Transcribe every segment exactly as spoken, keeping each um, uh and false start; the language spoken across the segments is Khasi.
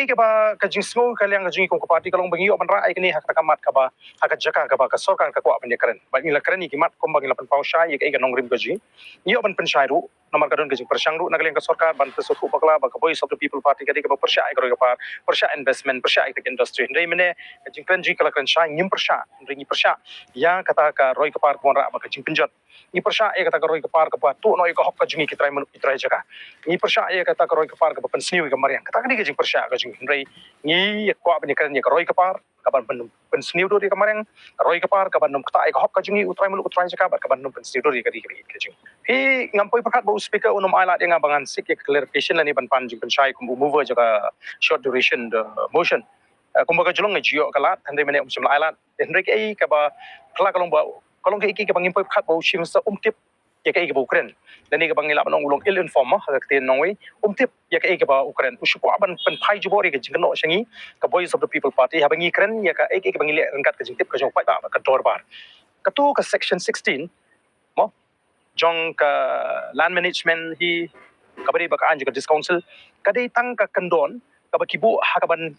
Kaba ka jingsngew ka liang ka jong ngi kum ka party ka long ba ngi ïoh ban rah ïa kane ha kata ka mat kaba, ha ka jaka kaba ka sorkar ka kwah ban ïakren. Bad ngi la kren ïa ki mat kumba ngi la pynpaw shai ïa kaei ka nongrim ka jong ngi. Ngi ïoh ban pynshai ruh, namar ka don ka jingpyrshang ruh na ka liang ka sorkar ban pynsngewthuh bakla ba ka Voice of the People Party ka dei kaba pyrshah ïa ka roi ka par, pyrshah investment, pyrshah ïa ka industry. Hynrei mynne ka jingkren jong ngi ka la kren shai, ngim pyrshah, hynrei ngi pyrshah ïa kata ka roi ka par kaba wanrah bad ka jingpynjot. Ngi pyrshah ïa kata ka roi ka par kaba tuh noh ïa ka hok ka jong ngi ki trai muluk ki trai jaka. Ngi pyrshah ïa kata ka roi ka par kaba pynsniew ïa ka mariang. Kata ka dei ka jingpyrshah ka jong ngi. Hynrei ngi kwah ban ïakren ïa ka roi ka par kaban pyn-, pynsniew dur ïa ka mariang, ka roi ka par kaban ym ktah ïa ka hok ka jong ngi u trai muluk u trai jaka bad kaban ym pynsniew dur ïa ka ri ka ri ka jong ngi. Phi, ngam poi pyrkhat ba u speaker un ym ailad ïa nga ba ngan seek ïa ka clarification lane ban pan jingpynshai kum u mover jong ka short duration the motion. Eh, kumba ka jong nga ju ïoh ka lad, hynrei mynne um shym la ailad. Hynrei kaei kaba, ka la ka long ba, ka long kaei kaba ngim poi pyrkhat ba u Chief Minister um tip ïa kaei kaba u kren. Lane kaba ngi lah ban ong u long ill informed, ha ka ktien nongwei, um tip ïa kaei kaba u kren. U shu kwah ban pynphai jubor ïa ka jingkynnoh sha ngi ka Voice of the People Party haba ngi kren ïa kaei kaba ngi leh ryngkat ka jingtip ka jong u paidbah bad ka dorbar. Kato ka section sixteen, mo, jong ka land management hi, kaba dei ba ka aiñ jong ka District Council, ka dei tang ka kyndon kaba ki buh ha kaban,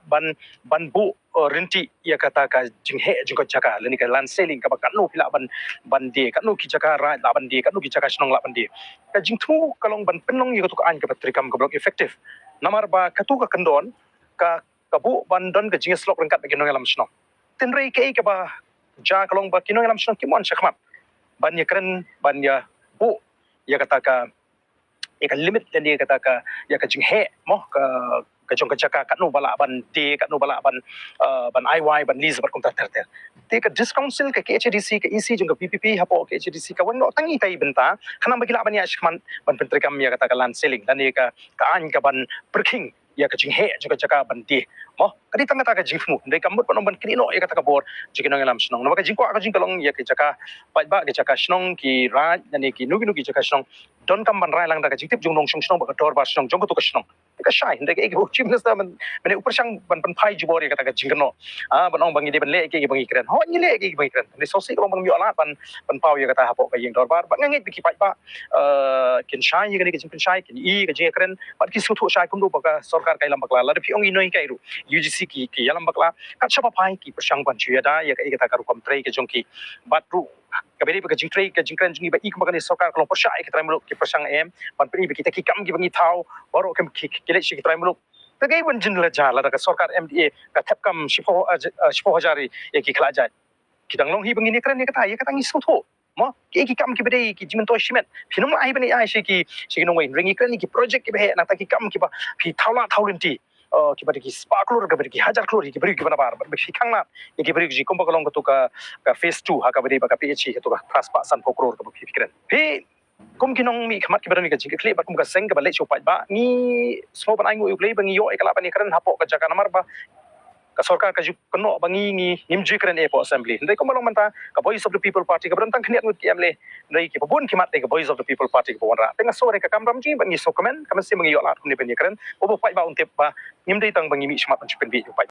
ban, ban buh, eh, ryntih ïa kata ka jingheh jong ka jaka lane ka land ceiling kaba katno phi lah ban, ban die, katno ki jaka raid lah ban die, katno ki jaka shnong lah ban die. Ka jingthmu ka long ban pynlong ïa kato ka aiñ kaba treikam kaba long effective. Namar ba kato ka kyndon ka, ka buh ban don ka jingïasyllok ryngkat bad ki nongïalam shnong. Hynrei kaei kaba jia ka long ba ki nongïalam shnong kim wan shakhmat ban ïakren, ban ïa buh ïa kata ka, ïa ka limit lane ïa kata ka, ïa ka jingheh, mo, ka, ka jong ka jaka katno ba lah ban die, katno ba lah ban, eh, ban ai wai, ban lease bad kumta ter ter. Te ka District Council, ka K H A D C, ka E C jong ka V P P hapoh K H A D C ka wan noh tang itai i bynta, khnang ba ki lah ban ïa shakhmat ban pyntreikam ïa kata ka land ceiling lane ka, ka aiñ kaban pyrkhing ïa ka jingheh jong ka jaka ban die. Mo, ka dei tang kata ka jingthmu. Hynrei kam mut ban ong ban knieh noh ïa kata ka bor jong ki nongïalam shnong. Namar ka jingkwah ka jong ngi ka long ïa ki jaka paidbah, ki jaka shnong, ki raid lane kino kino ki jaka shnong, donkam ban rai lang da ka jingtip jong u nongshong shnong bad ka dorbar shnong jong kato ka shnong. Te ka shai, hynrei kaei kaba u Chief Minister mynne, mynne u pyrshang ban pynphai jubor ïa kata ka jingkynnoh. Ah, ban ong ba ngi dei ban leh kaei kaba ngi kren. Hooid, ngi leh kaei kaba ngi kren. Hynrei sngewsih ka long ba ngim ïoh lad ban, ban pynpaw ïa kata hapoh ka ïing dorbar. Bad nga ngeit ba ki paidbah, eh, kin shai ïa kane ka jingpynshai, kin ïohi ka jingïakren, bad kin sngewthuh shai kumno ba ka sorkar ka ïalam bakla. Lada phi ong i nonghikai ruh, U G C ki, ki ïalam bakla. Kat shaba phai ki pyrshang ban shu ïada ïa ka, ïa kata ka rukom trei ka jong ki. Bad ruh kaba dei ba ka jingtrei, ka jingkren jong ngi ba i kumba kane sorkar ka long pyrshah ïa ki trai muluk, ki pyrshang em ban pyni ba kita ki kam kiba ngi thaw baroh ki, ki, ki leit sha ki trai muluk. Te kaei ban jin la jia lada ka sorkar M D A ka thep kam shiphew, eh, shiphew hajar ïa ki khlajait. Ki dang long hi ba ngin ïakren ïa kata, ïa kata ngi sngewthuh. Mo, ki, ki kam kiba dei ki jingmyntoi shimet. Phin ym lah hi ban ai sha ki, sha ki nongwei. Hynrei ngi kren ïa ki project kiba heh, nangta ki kam kiba phi thaw lad thaw lynti. Eh, kiba dei ki spah klur, kiba dei ki hajar klur, ki briew kiba nabar, bad phi khang lad ïa ki briew ki jingkum ba ka long kato ka, ka phase two, ha kaba dei ba ka P H C, kato ka phra spah sanphew klur kaba phi kren. Phi, kum ki nongmihkhmat kiba don ïa ka jingkitkhlieh bad kum ka seng kaba leit sha u paidbah, ngi sngew ban ainguh ïa U Blei ba ngi ïoh ïa ka lad ban ïakren hapoh ka jaka namar ba ka sorkar ka ju kynnoh ba ngi, ngi, ngim ju kren hapoh assembly. Hynrei kumba long mynta ka Voice of the People Party kaba don tang khyndiat ngut ki M L A, hynrei kiba bun ki mat dei ka Voice of the People Party kaba wanrah. Te nga sngew dei ka kamram jong ngi ba ngi sngewkmen, ka mynsiem ba ngi ïoh lad kumne ban ïakren, ba u paidbah un tip ba ngim dei tang ba ngi mihkhmat ban ju pynbieit ïa u paidbah.